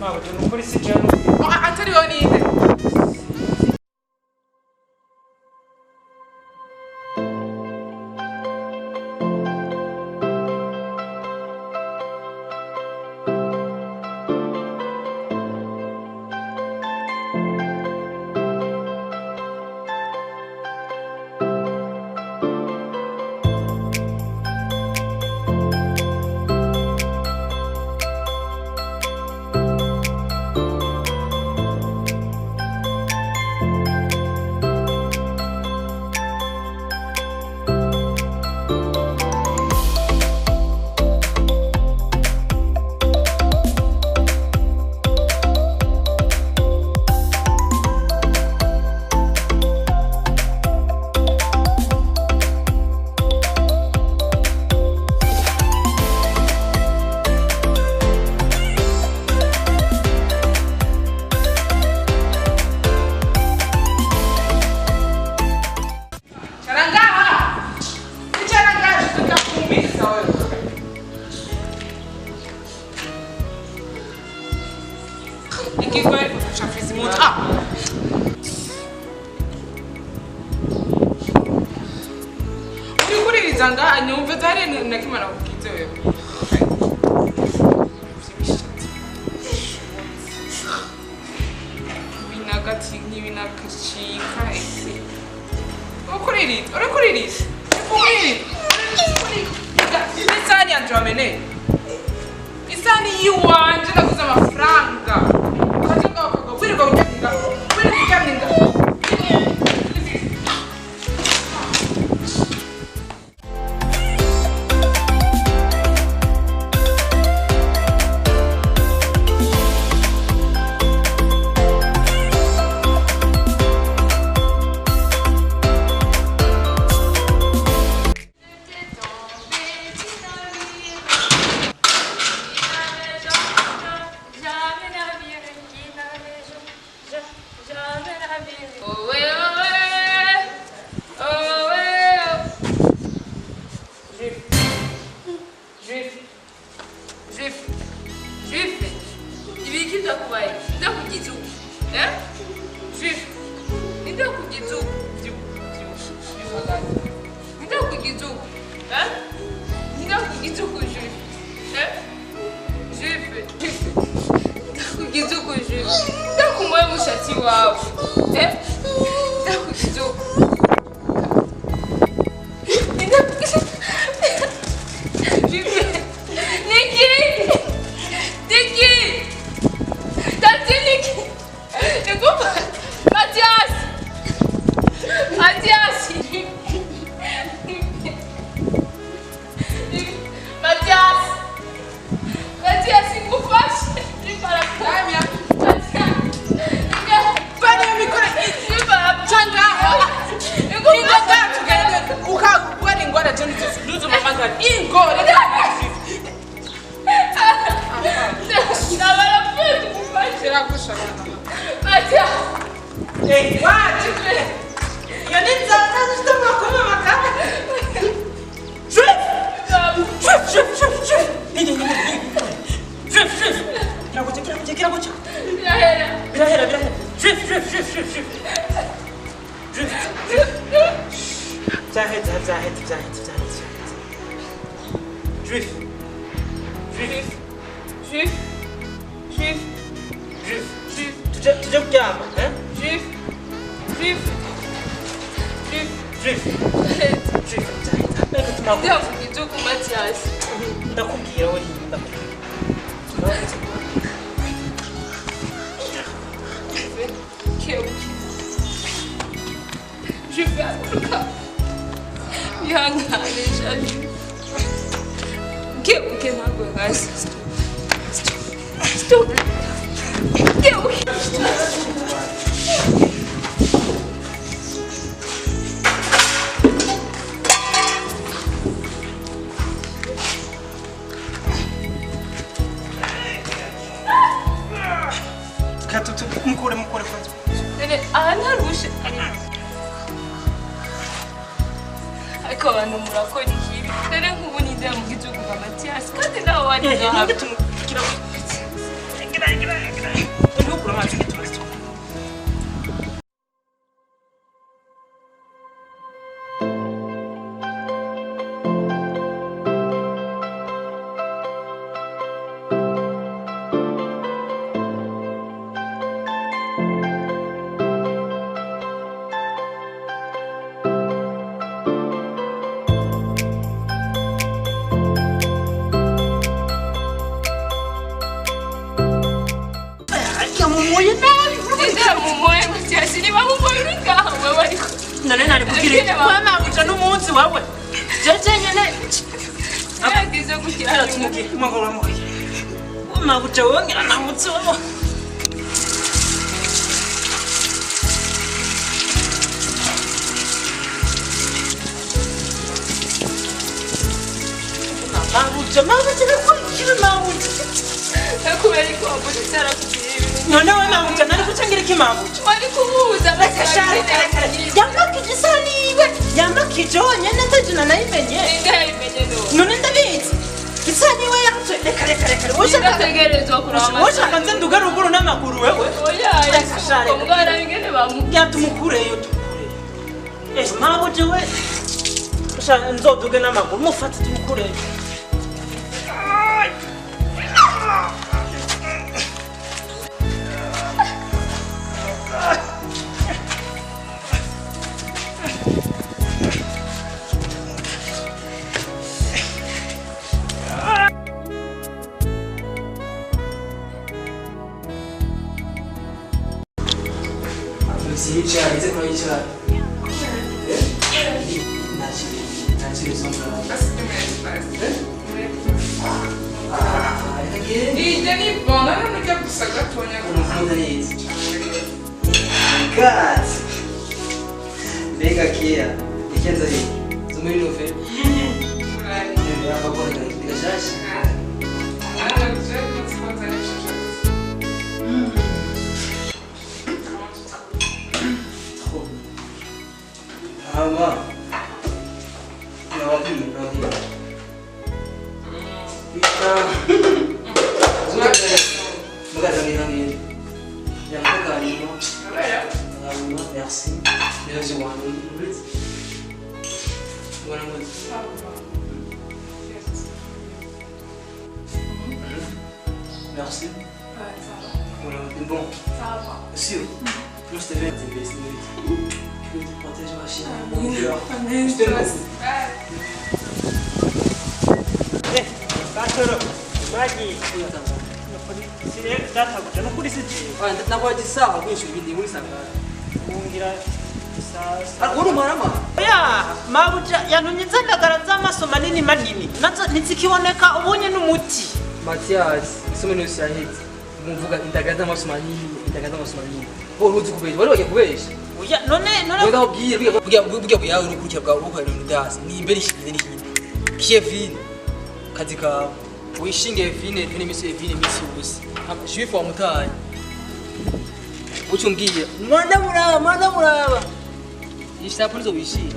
Mabuja nukuri si jewe. Atari wowe ninde? Charangaha! Icharangaha tutakuumiza wewe. Ingingo y'ubucafuzi mu ah. Uri kuririza ngaha nyumve zari na kimana kukize wewe. Binagati n'ibinakacika ese. Ukuririza, urikuririza. Ukuririza. Isani yanje wameneye. Isani yiwanje naguze amafaranga. Ukaje ngaho ukavuga, wirirwa uryamye ngaho, wirirwa uryamye ngaho. Ibiki byakubaye ndakugize ubu eh Juif ndakugize ubu ndakugize ubu eh ndakugize ubu Juif eh Juif ndakugize ubu Juif ndakumoye umushatsi wawe eh ndakugize ubu ndakugize Juif Niki Niki Tati Niki Nikupa Mathias Mathias Mathias Mathias ngufashe Damia. Bana mikoro changaho. Ingo tugende ukagwara ingwara je nduzo mamagara. Ingore. Sirakusha bana. Mathias Eh, wapi? Iyo ni nzara zifite amakoma makara. Juif! Juif, Juif, Juif, Juif! Nini, nini, nini. Juif, Juif! Kiraguca, kiraguca, kiraguca. Birahera Birahera, birahera. Juif, Juif, Juif, Juif, Juif. Juif. Byaheze, byaheze, byaheze, byaheze. Juif. Juif. Juif Juif Juif. Juif Tuje, tuje kuryama, eh? Juif Juif Juif Juif. Juif, byaheze. Reka tumaguke. Ndakugize uku Mathias Ndakubwira we, ndakubwira. Je vais haguruka bihangane shaje kebuke ntabwo hasi stop stop kebuke. Katutu, mukure, mukure kwanza. None aha ntarushe ariko abantu murakora ikibi rero nk'ubu ninde yamugize uku Mathias kandi nawe wari Eh, ngaha ninde tumukira? Gira, gira. Bamumoye nabi. Ndamumoye Matiyasi niba mumoye uri ngaho wewe ariko. None nari kugira kwa mabuja n'umunsi wawe. Jeje nyene. Yagize gukira. Mabuja wongera namutse wawe. Mabuja, mabuja nakurikira mabuja. Kubera ko wabuze cyarakubwira ibintu. None we mabuja nari gucangira iki mabuja? Wari kubuza Reka sha reka reka. Yamakije isahani yiwe. Yamakije wonyene ndajina nayimenye. Ninde yayimenye none? None ndabizi. Isahani yiwe yaruce. Reka reka reka. Ushaka Ndategerezwa kuraba. ushaka nze nduga ruguru n'amaguru wewe. Oya, Reka sha reka. umwana bingene bamu. Ya tumukureyo tumukureyo. Eh mabuja we. Sha nzoduge n'amaguru mufate tumukureyo. Mbega kia ikenza hii zumuri nofe Merci. Merci. Voilà, bon. Ça va. Sûr. Moi, je t'ai fait. Je te protège, ma chérie. Je t'aime beaucoup. Batoro, bagiye. Databuja nukuri si jewe. Nakwagisaha kwishura ibindi muri sangara. Wungira sasa. Uri umwarama? Oya, mabuja yantumye inzandagara z'amaso manini manini. Nazo ntizikiboneka ubonye n'umuti. Mathias, isomo yose yahetse. Muvuga indagara z'amaso manini, indagara z'amaso manini. Wowe uruzi kubesha, wari wagiye kubesha. Oya, none none Wenda ubwiye bwiye bwiye bwiye urukurikira bwawe uko ibintu dasi. Ni imbere ishyize n'ikindi. Kevin kazi kawe. Wishinge Evine, Evine misi Evine misi ubusa. Juif wa mutaye. Uco mbwiye, mwana muraba, mwana muraba. Ishapo nizo wishinga.